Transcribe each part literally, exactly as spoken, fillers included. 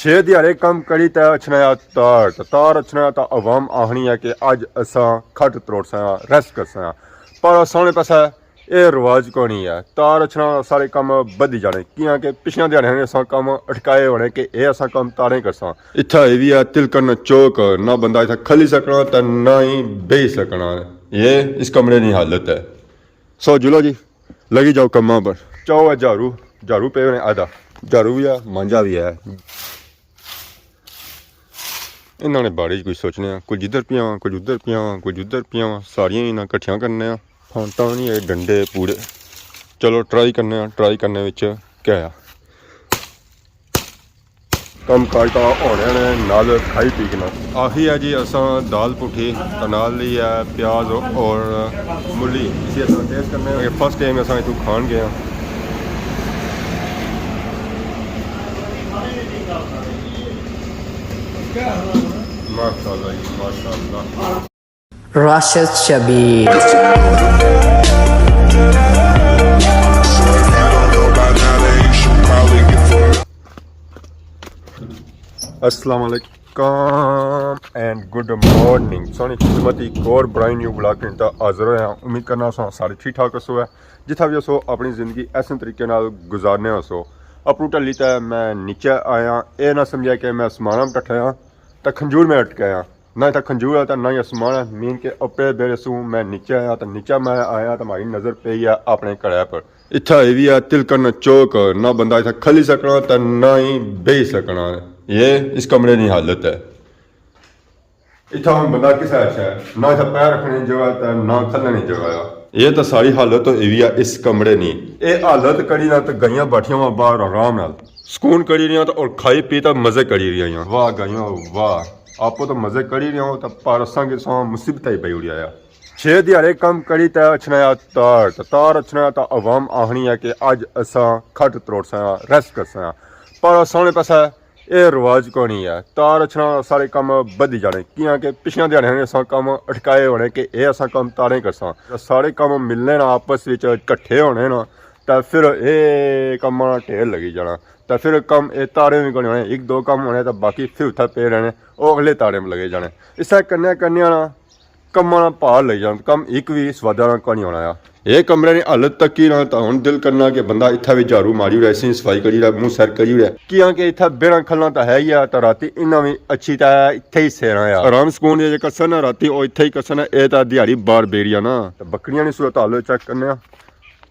چھ دیہاڑے کم کری تے اچھنا آ تار، تے تار اچھنا آ تے عوام آخنی ہے کہ اج اساں کھٹ تروڑساں، ریسٹ کرساں۔ پر اساں نے پاسے اے رواج کونی ہے۔ تار اچھنا سارے کم بدھی جانے، کیاں کہ پچھلیاں دیہاڑیاں نے اساں کم اٹکائے ہونے کہ اے اساں کم تاریں کرساں۔ اتھا اے وی ہے تلکن چوک، نہ بندہ اتھا کھلی سکنا تے نہ ہی بہی سکنا۔ اے اس کمرے نی حالت ہے۔ سو جلو جی، لگی جاؤ کماں پر۔ چاؤ ہے جھاڑو، جھاڑو پے ہونے آدھا، جھاڑو وی ہے، مانجا وی ہے۔ انہاں نے بارے چ کچھ سوچنے آں، کچھ ادھر پیاواں، کچھ ادھر پیاواں، کچھ ادھر پیاواں، ساریاں انہاں کٹھیاں کرنے آں۔ پھانٹاں نی اے ڈنڈے پورے۔ چلو ٹرائی کرنے آں، ٹرائی کرنے وچ کیا ہے۔ کم کاج تاں ہونے نے، نال کھائی پی کے نا۔ آخی ہے جی اساں دال پٹھی تے نال لی ہے پیاز اور ملی۔ اسی اساں ٹیسٹ کرنے آں۔ فرسٹ ٹائم اساں اتھوں کھان گئے آں۔ ماشاءاللہ جی، ماشاءاللہ۔ راشد شبیر۔ السلام علیکم اینڈ گڈ مارننگ۔ سوہنی خدمت اچ ہک اور برانڈ نیو ولاگ کے نال حاضر ہویا۔ امید کرنا سو سارے ٹھیک ٹھاک ہسو ہے، جتھا وی ہسو اپنی زندگی ایسے طریقے نال گزارنے ہسو۔ اپروں ٹہلی تے میں نیچے آیا، اے نہ سمجھیا کہ میں اسماناں ٹٹھا ہاں تے کھنجور میں اٹکایا۔ نہ اتھا کھنجور ہے تے نہ ہی اسمان ہے، مین کے اپرے بیڑے سوں میں نیچے آیا تے نیچے میں آیا تے مہاڑی نظر پئی ہے اپنے گھرے پر۔ اتھا اے وی ہے تلکن چوک، نہ بندہ اتھا کھلی سکنا تے نہ ہی بہی سکنا۔ اے اس کمرے نی حالت ہے۔ اتھا ہن بندہ کسے اچھا ہے، نہ اتھا پیر رکھنے نی جگہ تے نہ کھلنے نی جگہ ہے۔ اے تے ساری حالت تو اے وی ہے اس کمرے نی۔ اے حالت کری نہ تے گائیاں بیٹھیاں وا باہر آرام نال سکون کری رہیاں تے اور کھائی پی تے مزے کری رہیاں۔ واہ گائیاں واہ، آپو تو مزے کری رہے ہو تے پر اساں کے ساں مصیبت ہی پئی اڑیا۔ چھ دیہاڑے کم کری تے اچھنا آ تار، تے تار اچھنا تے عوام آخنی ہے کہ اج اساں کھٹ تروڑساں، ریسٹ کرساں۔ پر اساں نے پاسے اے رواج کونی ہے۔ تار اچھنا سارے کم بدھی جانے، کیاں کہ پچھلیاں دیہاڑیاں نے اساں کم اٹکائے ہونے کہ اے اساں کم تاریں کرساں۔ سارے کم ملنے نا، آپس وچ کٹھے ہونے نا، تے فر اے کماں نا ڈھیر لگی جانا۔ تے فر کم اے تاریں وی کونی ہونے، ہک دو کم ہونے تے باقی فر اتھا پے رہنے، او اگلے تاریں لگے جانے۔ اسے کرنے کرنے نا کماں نا بھار لگی جانا، کم ہک وی سوادھا نا کونی ہونا آ۔ اے کمرے نی حالت تکی نا تاں ہن دل کرنا کہ بندہ اتھا وی جھاڑو ماری اڑے، اسی صفائی کری اڑے، منہ سر کری اڑے۔ کیاں کہ اتھا بیڑاں کھلنا تاں ہے ہی آ، تاں راتی انہاں وی اچھی تاں ہے، اتھے ہی سینا آ۔ آرام سکون جے کرسن نا راتی، او اتھے ہی کرسن نا، اے تاں دیہاڑی بار بیڑی آ نا۔ تے بکریاں نی صورت حال چیک کرنے آ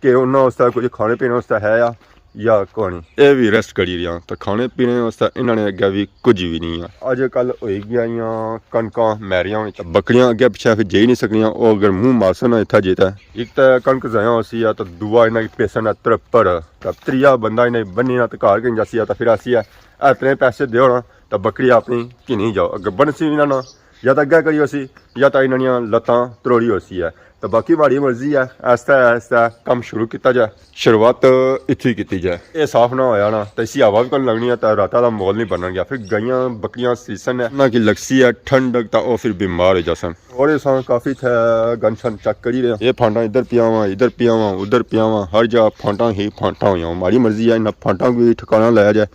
کہ انہاں واسطے کچھ کھانے پینے واسطے ہے آ یا کونی۔ اے وی ریسٹ کری رہیاں، تے کھانے پینے واسطے انہاں نے اگے وی کچھ وی نہیں آ۔ اج کل ہوئی گیاں کنکاں میریاں ہوئی، تے بکریاں اگے پچھے فر جائی نہیں سکنیاں۔ او اگر منہ مارسن نا اتھا جے تے، ہک تے کنک ضائع ہوسی آ، تے دووا انہاں کی پیسن نا ترپڑ، تے تریا بندہ انہاں کی بنی نا تے گھر گھن جاسی آ، تے فر آسی آ، اتنے پیسے دیو نا، تے بکری اپنی گھنی جاؤ۔ اگر بنسی وی نہ نا، یا تاں اگے کری ہوسی، یا تاں انہاں نیاں لتاں تروڑی ہوسی ہے۔ تے باقی مہاڑی مرضی ہے، آہستہ آہستہ کم شروع کیتا جائے۔ شروعات اتھوں ہی کیتی جائے۔ اے صاف نہ ہویا نا، تے اسی ہوا وی کون لگنی ہے، تے راتا دا ماحول نہیں بنن گیا۔ فر گائیاں بکریاں سیسن ہے، انہاں کی لگسی ہے ٹھنڈک، تے او فر بیمار ہو جاسن۔ اور اساں کافی تھے گن شن چیک کری رہے ہیں۔ اے پھانٹاں ادھر پیاواں، ادھر پیاواں، ادھر پیاواں، ہر جا پھانٹاں ہی پھانٹاں ہویاں۔ مہاڑی مرضی ہے انہاں پھانٹاں کو بھی ٹھکانہ لایا جائے۔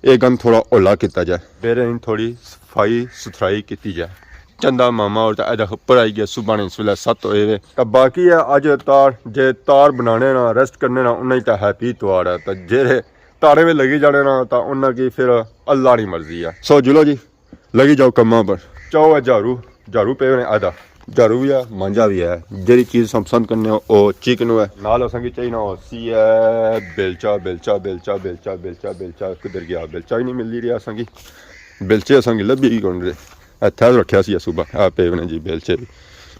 اے گن تھوڑا ہولا کیتا جائے۔ بیرے نی تھوڑی صفائی ستھرائی کیتی جائے۔ چندہ ماما اور تے ادھا اپر آئی گیا، صبح نے اس ویلے ست ہوئے وے۔ تے باقی ہے اج تار، جے تار بنانے نا، ریسٹ کرنے نا، انہاں ہی تے ہیپی تہوار ہے۔ تے جیڑے تاریں وچ لگی جانے نا، تے انہاں کی فر اللہ نی مرضی ہے۔ سو جلو جی، لگی جاؤ کماں پر۔ چاؤ ہے جھاڑو، جھاڑو پے ہونے آدھا۔ جھاڑو وی ہے، مانجا وی ہے۔ جیڑی چیز اساں پسند کرنے ہو، او چکن ہوئے۔ نال اساں کی چاہینا ہوسی ہے بیلچا، بیلچا، بیلچا، بیلچا، بیلچا، بیلچا۔ کدھر گیا؟ بیلچا ہی نہیں ملی رہیا اساں کی۔ بیلچے اساں کی لبھی ہی کون رہے۔ اے تھیل رکھیا سی صبح، اے پے ہونے جی بیلچے وی۔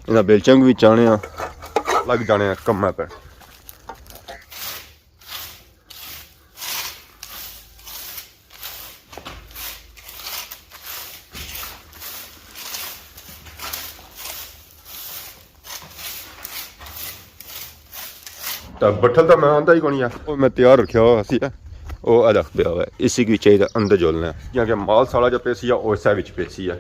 انہاں بیلچاں کو وی چانے آ، لگ جانے آ کماں پر۔ تے بٹھل تاں میں آندا ہی کونی آ۔ او میں تیار رکھیا ہوا سی، او الگ پیا ہوا ہے۔ اسی کی چاہیے اندر جولنا ہے۔ کیونکہ مال ساڑا جو پیسی ہے، او اسے وچ پیسی ہے۔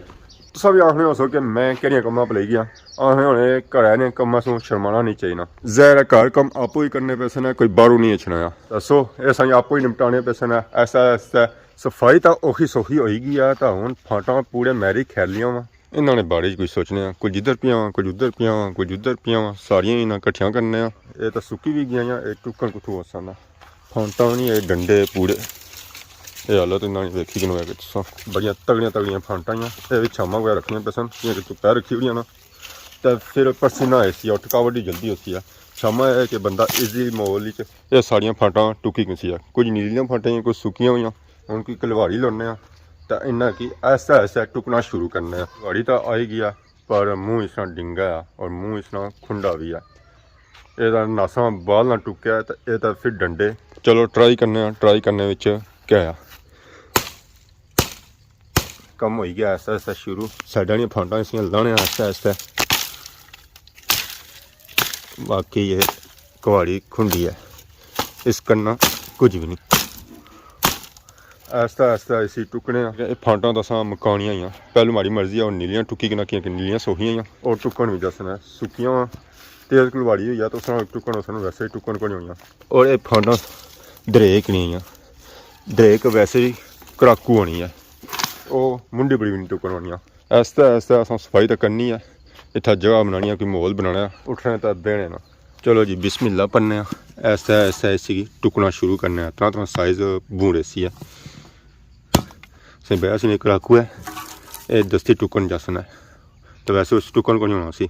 تساں وی آخنے ہوسو کہ میں کہڑیاں کماں پلائی گیا؟ آخنے ہونے گھر آنے کماں سوں شرمانا نہیں چاہینا۔ ظاہر ہے گھر کم آپو ہی کرنے پیسے نے، کوئی باہروں نہیں اچھنا آ۔ دسو، اے سائیں آپو ہی نپٹانے پیسے نے۔ ایسا ایسا صفائی تاں اوکھی سوکھی ہوئی گئی ہے، تاں ہن پھانٹاں پورے میری کھیلیاں وا۔ انہاں نے بارے چ کچھ سوچنے آں، کچھ ادھر پیاں وا، کچھ ادھر پیاں وا، کچھ ادھر پیاں وا، ساریاں انہاں کٹھیاں کرنے آں۔ اے تاں سکی وی گیاں، اے ٹکن کتھوں ہوسن؟ پھانٹاں نہیں، اے ڈنڈے پورے۔ اے حالت انہاں نی ویکھی کنوے کہ تساں، بڑیاں تگڑیاں تگڑیاں پھانٹاں آں۔ اے وی چھاواں کوئی رکھنیاں پیسن، کیاں کہ دوپہر رکھی اوڑیاں نا، تے پھر پسینہ آئی سی آ، تھکاوٹ ہی جلدی ہوسی آ۔ چھاواں اے کہ بندہ ایزی ماحول وچ اے ساریاں پھانٹاں ٹکی کنسی آ۔ کچھ نیلیاں پھانٹاں آں، کچھ سکیاں ہویاں۔ ہن کوئی کلواڑی لونے آں، تے انہاں کی ایسا ایسا ٹکنا شروع کرنے آں۔ کلواڑی تاں آئی گیا، پر منہ اس طرح ڈنگا ہے اور منہ اس طرح کھنڈا بھی ہے۔ اے تاں ناساں بال نہ ٹکیا تے اے تاں پھر ڈنڈے۔ چلو ٹرائی کرنے آں، ٹرائی کرنے وچ کیا ہے۔ کم ہوئی گیا ایسا ایسا شروع، سائیڈاں نیاں پھانٹاں اس نیاں لانے آستے آستے۔ باقی یہ کہاڑی کھنڈی ہے، اس کرنا کچھ بھی نہیں۔ آہستہ آہستہ اسی ٹکنے آں۔ اے پھانٹاں تاں اساں مکانیاں ہیاں۔ پہلو ماڑی مرضی ہے، ہن نیلیاں ٹکی کناں، کیاں کہ نیلیاں سوکھیاں ہیاں۔ اور ٹکن وی جاسن ہے، سکیاں واں۔ تیز کلواڑی ہوئی ہے تاں اساں ٹکن، اساں ویسے ہی ٹکن کونی ہونیاں۔ اور اے پھانٹاں دریک نہیں ہیاں۔ دریک ویسے ہی کڑاکو ہونی ہے۔ او منڈی بڑی وی نہیں ٹکن ہونیاں۔ آہستہ آہستہ اساں صفائی تاں کرنی ہے۔ اتھا جگہ بنانی ہے، کوئی ماحول بنانا ہے، اٹھنے تے بیہنے نا۔ چلو جی، بسم اللہ پڑھنے آں۔ ایسا ایسا اسی کی ٹکنا شروع کرنے آں۔ طرح طرح سائز بھونڈے سی ہے۔ سیں بیا سی نے کڑاکو ہے، اے دستی ٹکن جاسن ہے۔ تو ویسے اس ٹکن کو نہیں ہونا سی۔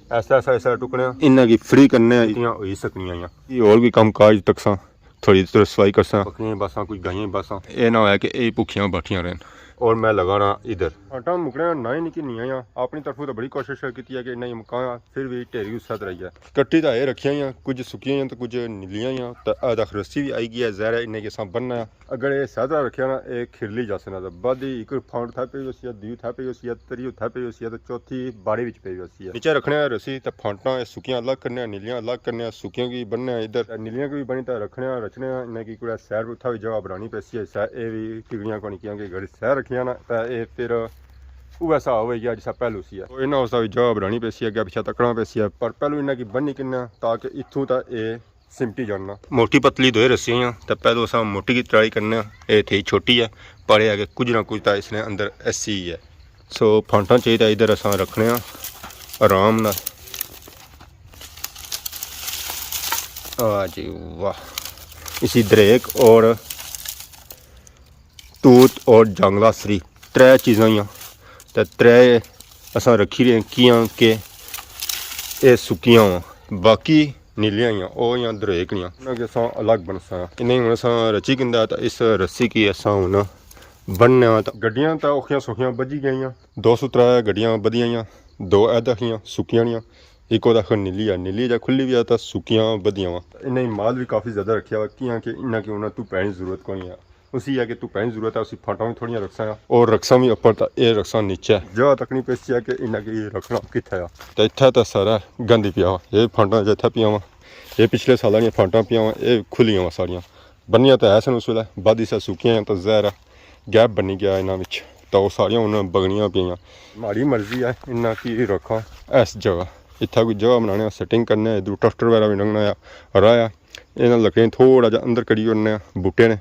ایسا ایسا ایسا ٹکنے آں۔ انہاں کی فری کرنے آں، اتنیاں ہوئی سکنیاں آں۔ یہ اور بھی کم کاج تکساں، تھوڑی رسوائی کرساں۔ بکریاں باساں، کچھ گائیاں باساں۔ اے نہ ہویا کہ اے بھکھیاں بیٹھیاں رہن۔ اور میں لگا رہا ادھر۔ پھانٹاں مکنے نہ ہی نکی نہیں آیاں۔ اپنی طرفوں تو بڑی کوشش کیتی ہے کہ انہاں کی مکاں، پھر بھی ڈھیری اس طرح ہی ہے۔ کٹی تاں اے رکھیاں ہیاں، کچھ سکیاں ہیاں تے کچھ نیلیاں ہیاں، تے اے تک رسی وی آئی گئی ہے، ظاہر ہے انہاں کی اساں بننا ہے۔ اگر اے سیدھا رکھیا نا، اے کھرلی جاسن ہے، تے بعد ہی ایک پھانٹ تھے پئی ہوسی ہے، دوئی تھے پئی ہوسی ہے، تری تھے پئی ہوسی ہے، تے چوتھی باڑے وچ پئی ہوسی ہے۔ نیچے رکھنے آں رسی، تے پھانٹاں اے سکیاں الگ کرنے آں، نیلیاں الگ کرنے آں، سکیاں کی بننے آں ادھر، تے نیلیاں کی وی بنی تے رکھنے آں، رچنے آں، انہاں کی کوئی سیر اتھا وی جگہ بنانی پیسی ہے، سیر اے وی ٹگڑیاں کونی کیاں کہ اگر سیر رکھیاں نا، تے اے پھر اوہے حساب ہوئی گیا جسا پہلو سی ہے۔ او انہاں اس دا وی جواب بنانی پیسی ہے، اگے پچھے تکنا پیسی ہے، پر پہلو انہاں کی بننی کنا تاکہ اتھوں تا اے سمٹی جاننا۔ موٹی پتلی دوئے رسیاں ہیاں، تے پہلو اساں موٹی کی ٹرائی کرنے آں، اے تھئی چھوٹی ہے، پر اے ہے کہ کچھ نہ کچھ تا اس نے اندر ایسی ہی ہے۔ سو پھانٹاں چاہیے تے ادھر اساں رکھنے آں آرام نال۔ آ جی واہ، اسی دریک اور توت اور جنگلا سری ترے چیزاں ہیاں، تے ترے اساں رکھی رہے کیاں کہ اے سکیاں واں، باقی نیلیاں ہیاں، او ہیاں دریک نیاں۔ انہاں کی اساں الگ بنساں۔ انہاں ہن اساں رچی کندا، تے اس رسی کی اساں ہن بننے آں۔ تے گڈیاں تاں اوکھیاں سوکھیاں بجی گئیاں، دو سو ترے گڈیاں بدیاں ہیاں، دو ایدہ ہیاں سکیاں نیاں، ایک اودا خیر نیلی ہے، نیلی جا کھلی وی ہے تاں سکیاں بدیاں واں۔ انہاں مال وی کافی زیادہ رکھیا ہوا، کیاں کہ انہاں کی انہاں تو پہنی ضرورت کونی ہے۔ اسی ہے کہ تو پہنی ضرورت ہے، اسی پھانٹاں وی تھوڑیاں رکھساں اور رکھساں وی اپر تاں اے رکھساں نیچے۔ جگہ تک نہیں پیسی ہے کہ انہاں کی رکھنا کتھے ہے۔ تے اتھے تاں سارا گند ہی پیا ہوا۔ اے پھانٹاں جتھے پیاں واں، اے پچھلے سالاں نیاں پھانٹاں پیاں واں، اے کھلیاں واں ساریاں۔ بنیاں تاں ہے سن اس ویلے، بعد اس سکیاں تاں ظاہر ہے گیپ بنی گیا انہاں وچ، تاں او ساریاں ہن بگنیاں پیاں۔ ماڑی مرضی ہے انہاں کی رکھاں اس جگہ۔ اتھا کوئی جگہ بنانے آں، سیٹنگ کرنے آں، ادھروں ٹریکٹر وغیرہ وی لنگھنا آ، راہ آ۔ انہاں لکڑیاں تھوڑا جیا اندر کری اوڑنے آں، بوٹے نے۔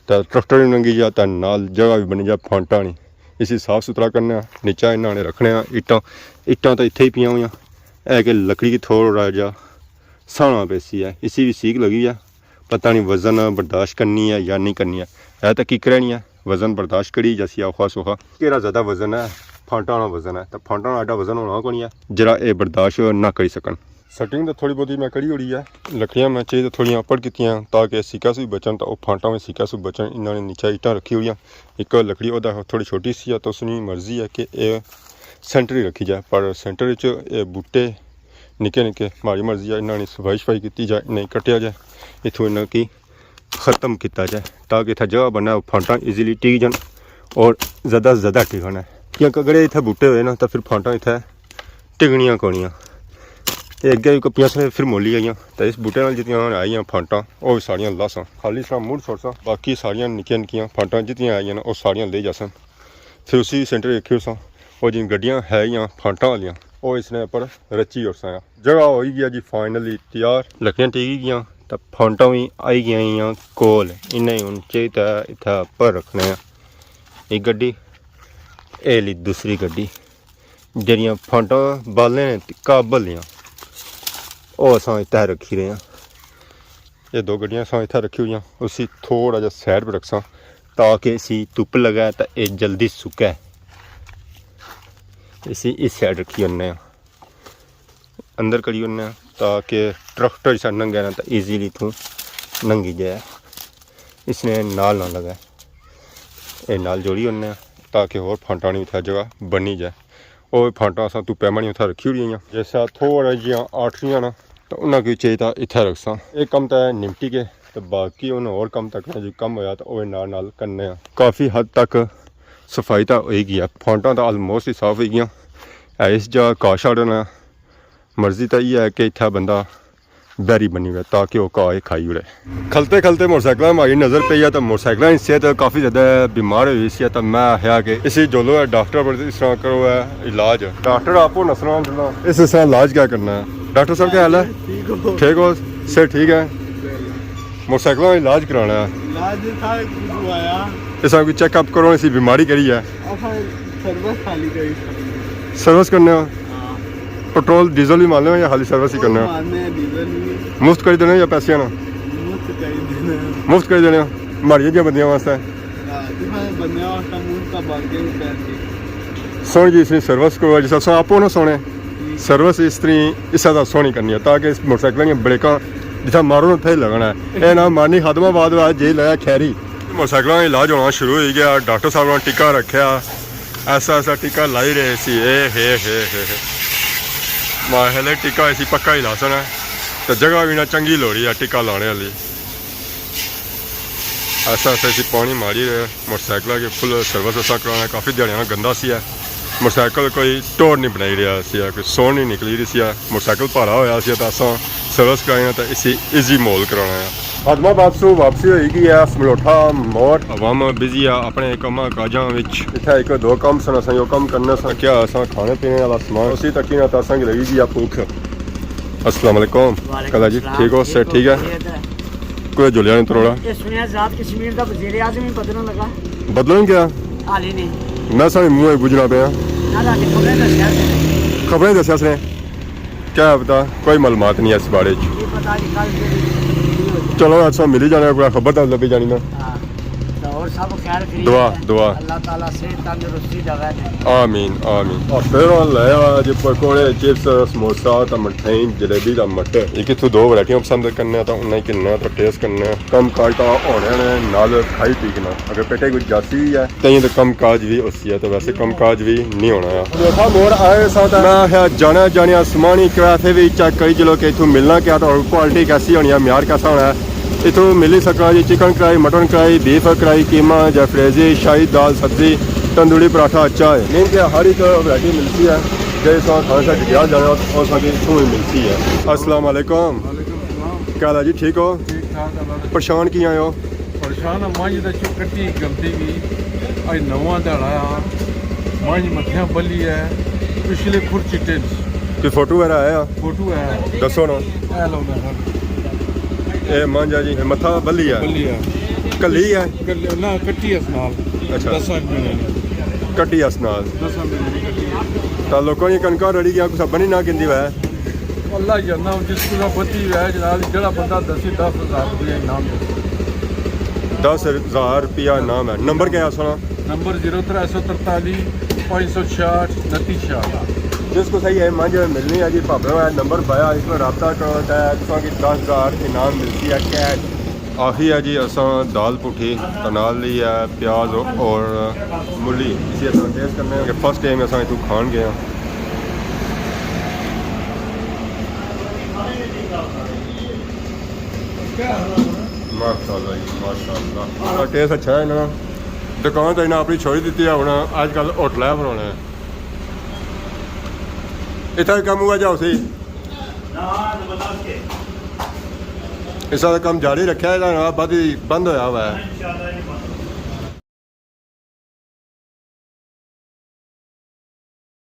تاں ٹریکٹر وی لنگھی جا، تاں نال جگہ وی بنی جا پھانٹاں نی۔ اسی صاف ستھرا کرنے آں، نیچا انہاں نے رکھنے آں اٹاں۔ اٹاں تاں اتھے ہی پیاں ہویاں۔ اے کہ لکڑی کی تھوڑا جیا سہنا پیسی ہے، اسی وی سیک لگی ہے۔ پتہ نہیں وزن برداشت کرنی ہے یا نہیں کرنی ہے۔ ہے تاں ککرے نی ہے، وزن برداشت کری جاسی اوکھا سوکھا۔ کیڑا زیادہ وزن ہے؟ پھانٹاں نا وزن ہے، تاں پھانٹاں نا ایڈا وزن ہونا کونی ہے جیڑا اے برداشت نہ کری سکن۔ سیٹنگ تاں تھوڑی بہت میں کری اوڑی ہے، لکڑیاں میں چاہیے تاں تھوڑیاں اپر کیتیاں تاکہ سیکا سو بچن، تاں او پھانٹاں وی سیکا سو بچن۔ انہاں نے نیچے اٹاں رکھی ہویاں، ایک لکڑی اودا تھوڑی چھوٹی سی ہے، تاں اس نی مرضی ہے کہ اے سینٹر ہی رکھی جائے، پر سینٹر وچ اے بوٹے نکے نکے، ماڑی مرضی ہے انہاں نی صفائی شفائی کیتی جائے، انہاں کی کٹیا جائے، اتھوں انہاں کی ختم کیتا جائے تاکہ اتھا جگہ بنے، پھانٹاں ایزیلی ٹک جان اور زیادہ سے زیادہ ٹکن ہے۔ کیونکہ اگر اتھا بوٹے ہوئے نا تاں پھر پھانٹاں اتھا ٹکنیاں کونیاں۔ اے اگے وی کپیاں سن، پھر مولی آئیاں، تاں اس بوٹے نال جتنیاں آئیاں پھانٹاں، او وی ساریاں لاساں، خالی سرا مڑ چھوڑساں، باقی ساریاں نکیاں نکیاں پھانٹاں جتنیاں آئیاں نا، او ساریاں لے جاساں۔ پھر اسی سینٹر رکھی اوڑساں، او جن گڈیاں ہے یا پھانٹاں والیاں، او اس نے اپر رچی اٹھساں۔ جگہ ہوئی گیا جی فائنلی تیار، لکڑیاں ٹکی گیاں، تے پھانٹاں وی آئی گیاں ہیاں کول۔ انہیں ہن چاہیے تے اتھا اپر رکھنے آں۔ ایک گڈی، اے لی دوسری گڈی، جڑیاں پھانٹاں بالنے نے تے قابل دیاں، او اساں اتھا رکھی رہے ہیں۔ یہ دو گڈیاں اساں اتھا رکھی ہوئی ہیں، اسی تھوڑا جہا سائیڈ پہ رکھساں تاکہ اسی دھپ لگے تے اے جلدی سکے۔ اسی اس سائیڈ رکھی ہونے ہیں، اندر کری ہونے ہیں تاکہ ٹریکٹر جسا ننگے نا تے ایزیلی تھوں ننگی جائے۔ اس نے نال نہ لگے، اے نال جوڑی ہونے ہیں تاکہ ہور پھانٹاں نی اتھا جگہ بنی جائے۔ او پھانٹاں اساں دھپے مانی اتھا رکھی ہوئی ہیں، جیسا تھوڑا جیاں آٹھریاں نا تے انہاں کی چاہیے تے اتھا رکھساں۔ اے کم تے نمٹی گئے تے باقی ہن ہور کم تکنا جو کم ہویا تے اوہ نال نال کرنے آں۔ کافی حد تک صفائی تے ہوئی گئی ہے، پھانٹاں تے آلموسٹ ہی صاف ہوئی گیاں۔ اے اس جا گھاہ شاہ نا مرضی تے یہ ہے کہ اتھا بندہ بیری بنی ہوئے تاکہ وہ گھاہ ہی کھائی اڑے۔ کھلتے کھلتے موٹر سائیکل ماری نظر پئی ہے تو موٹر سائیکل نی صحت کافی زیادہ بیمار ہوئی سی، تو میں آخیا کہ اسی جولو ہے ڈاکٹر پر اس طرح کرو ہے علاج۔ ڈاکٹر آپ ہو نسنا جلنا، اس طرح علاج کیا کرنا ہے؟ ڈاکٹر صاحب کیا حال ہے؟ ٹھیک ہو؟ ٹھیک ہو؟ صحت ٹھیک ہے؟ موٹر سائیکل نا علاج کرانا ہے۔ علاج تھا، کچھ آیا۔ اس طرح کوئی چیک اپ کرو، اسی بیماری کری ہے۔ اساں سروس خالی کری۔ سروس کرنے ہو؟ ہاں۔ پٹرول ڈیزل بھی مارنے ہو یا خالی سروس ہی کرنے ہو؟ مارنے ہیں ڈیزل بھی۔ مفت کری دینے ہو یا پیسے آنا؟ مفت کری دینے ہیں۔ مفت کری دینے ہو؟ ماڑیاں جیہاں بندیاں واسطے؟ ہاں، تساں بندیاں واسطے مفت کا بارگین کر کے۔ سوہنی جی اس نی سروس کرو، جس اساں آپو نہ سونے۔ جی۔ سروس اس طرح اس طرح سوہنی کرنی ہے تاکہ اس موٹر سائیکل نیاں بریکاں جتھا مارو نا اتھا ہی لگنا ہے۔ اے نہ مارنی خادم آباد والا جے لگا کھیری۔ موٹر سائیکلاں نا علاج ہونا شروع ہوئی گیا، ڈاکٹر صاحب نے ٹکا رکھیا۔ ایسا ایسا ٹکا لائی رہے سی، اے ہے ہے ہے ہے۔ ماحلے ٹکا اسی پکا ہی لاسن ہے، تے جگہ بھی نہ چنگی لوڑی ہے ٹکا لانے والی۔ ایسا ایسا اسی پانی ماری رہے، موٹر سائیکل کی فل سروس اسا کرانا، کافی دیہاڑیاں نا گندا سی ہے، موٹر سائیکل کوئی ٹور نہیں بنائی رہا سی ہے، کوئی سون نہیں نکلی رہی سی ہے، موٹر سائیکل بھارا ہویا سی ہے، تو اساں سروس کرائی نا، تو اسی ایزی ماحول کرانا ہے۔ خادم آباد سو واپسی ہوئی گئی ہے، سملوٹھا موڑ۔ عوام بزی ہے اپنے کماں کاجاں وچ۔ اتھا ایک دو کم سن، اساں یو کم کرنا سا۔ کیا اساں کھانے پینے والا سامان اسی تکی نا، تو اساں کی لگی گئی ہے بھوک۔ السلام علیکم۔ وعلیکم کالا جی، السلام۔ ٹھیک ہو؟ ٹھیک صحت ہو؟ ٹھیک ہے؟ خیریت ہے؟ کوئی جھولیاں نہیں تروڑا۔ یہ سنیا آزاد کشمیر دا وزیر اعظم ہی بدلن لگا۔ بدلن کیا؟ حال ہی نہیں۔ میں سارے منہ ہی بجنا پیا۔ نہ، نہ، خبریں دسیا سے۔ خبریں دسیا سے۔ کیا پتا، کوئی معلومات نہیں ہے اس بارے چ۔ یہ پتا نہیں کل کے۔ چلو، اچھا، ملی جانا، کوئی خبر تو لبھی جانی نا۔ ہاں۔ تو اور سب خیر خیریت دعا، ہے؟ دعا۔ اللہ تعالیٰ صحت تندرستی دے۔ آمین، آمین۔ آ، پھر ہن لایا جی پکوڑے، چپس، سموسا، تے مٹھائی، جلیبی دا مٹھا۔ یہ کتھوں دو ورائٹیاں پسند کرنے آں، تاں انہاں کی گھننے آں، تاں ٹیسٹ کرنے آں۔ کم کاج تاں ہونے نے، نال کھائی پی کے نا۔ اگر پیٹے کوئی جاسی بھی ہے، تاں یہ تے کم کاج بھی ہوسی ہے، تے ویسے کم کاج بھی نہیں ہونا ہے۔ دیکھا موڑ آئے ساں تے میں آخیا جانا جانیا سمانی کرافے بھی چیک کری چلو کہ اتھوں ملنا کیا، تاں کوالٹی کیسی ہونی ہے، معیار کیسا ہونا ہے۔ اتھوں ملی سکنا جی چکن کڑاہی، مٹن کڑاہی، بیف کڑاہی، قیمہ، جیفریزی، شاہی دال، سبزی، تندوری پراٹھا، چائے۔ مین کہ ہر ایک ورائٹی ملتی ہے، جے تساں کھانا شانا ڈڈیال جانا ہو، او تساں کی اتھوں ہی ملتی ہے۔ السلام علیکم۔ وعلیکم السلام۔ کیا حال ہے جی، ٹھیک ہو؟ ٹھیک ٹھاک، اللہ کا۔ پریشان کیاں ہو؟ پریشان ہاں، مائی دا چو کٹی غلطی کی، اج نواں دہاڑا آ، مائی متھیاں بلی ہے، پچھلے کھر چٹے نے۔ کوئی فوٹو وغیرہ آیا؟ فوٹو ہے۔ دسو نا۔ اے لو نا سر۔ اے مانجا جی، اے متھا بلی ہے؟ بلی ہے۔ کلی ہے؟ کلی، نہ، کٹی اس نال۔ اچھا۔ دساں مہینے نے۔ کٹی اس نال۔ دساں مہینے نے کٹی ہے۔ تاں لوکاں نی کنکاں رڑی گیا، کسا بنی نہ گندی ہوئے۔ اللہ جاننا، جس کو بتی ہوئے جناب، جڑا بندہ دسی دس ہزار روپیہ انعام دے۔ دس ہزار روپیہ انعام ہے۔ نمبر کیا ہے سونا؟ نمبر زیرو ترے سو ترتالی، پانچ سو چھیاٹھ، انتی چھیاٹھ۔ جس کو صحیح ہے، مانجے ملنی ہے جی، بھاپے والا نمبر پایا، اس میں رابطہ کرو، تے تساں کی دس ہزار انعام ملتی ہے کیش۔ آخی ہے جی، اساں دال پٹھی تے نال لی ہے پیاز اور ملی، اسی اساں ٹیسٹ کرنے ہیں کہ فرسٹ ٹائم اساں اتھوں کھان گئے ہیں۔ ماشاءاللہ جی، ماشاءاللہ۔ ٹیسٹ اچھا ہے نا۔ دکان تے انہاں اپنی چھوڑی دیتی ہے، ہن اج کل ہوٹل ہے بنانے۔ اتھا کم ہوا جا اسی۔ اس طرح کم جاری رکھیا ہے، نا بعد ہی بند ہویا ہوا ہے۔